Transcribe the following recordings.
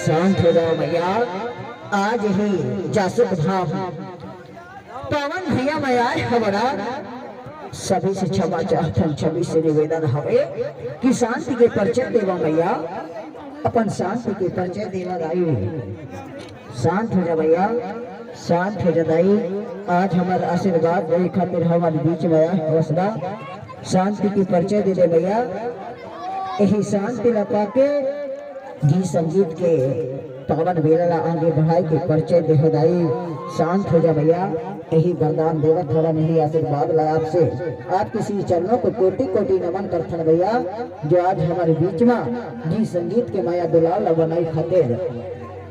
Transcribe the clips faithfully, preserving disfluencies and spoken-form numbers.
शांत हो जाओ भैया। आज ही जासुक धाम पावन भैया मैं आए हवरा, सभी से क्षमा चाहत हन, सभी से निवेदन हवे कि शांति के परिचय देवा मैया, अपन शांति के परिचय देवा दाई। शांत हो जा भैया, शांत हो जा दाई। आज हमर आशीर्वाद देवे खातिर हमर बीच में आए हवस ना, शांति के परिचय दे दे भैया। यही शांति ला पाके गीत संगीत के पावन बेला ला आगे बढ़ाए के परिचय देहो दाई। शांत हो जा भैया, यही वरदान देवत हवन, यही आशीर्वाद ला आपसे, आपके श्री चरणों को कोटि कोटि नमन करथन भैया, जो आज हमारे बीच में गीत संगीत के माया दुलार ला बनाए खातिर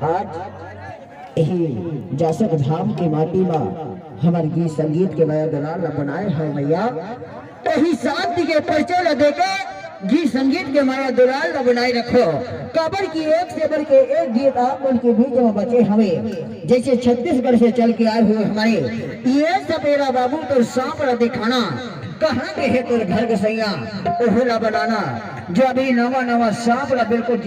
आज यही जासक धाम के माटी मा हमर गीत संगीत के मया दुलार ला बनाए हव मैया। यही शांति के परिचय ला देके गीत संगीत के मया दुलार ला बनाए रखो। काबर कि एक से बढ़ के एक गीत आप मन के बीच में बचे हवे, जैसे छत्तीसगढ़ से चल के आए हुए हमारे ये सपेरा बाबू तो सांप ला दिखाना, कहाँ के है तोर घर के सैया, ओहू ला बनाना, जो अभी नवा नवा सांप ला बिल्कुल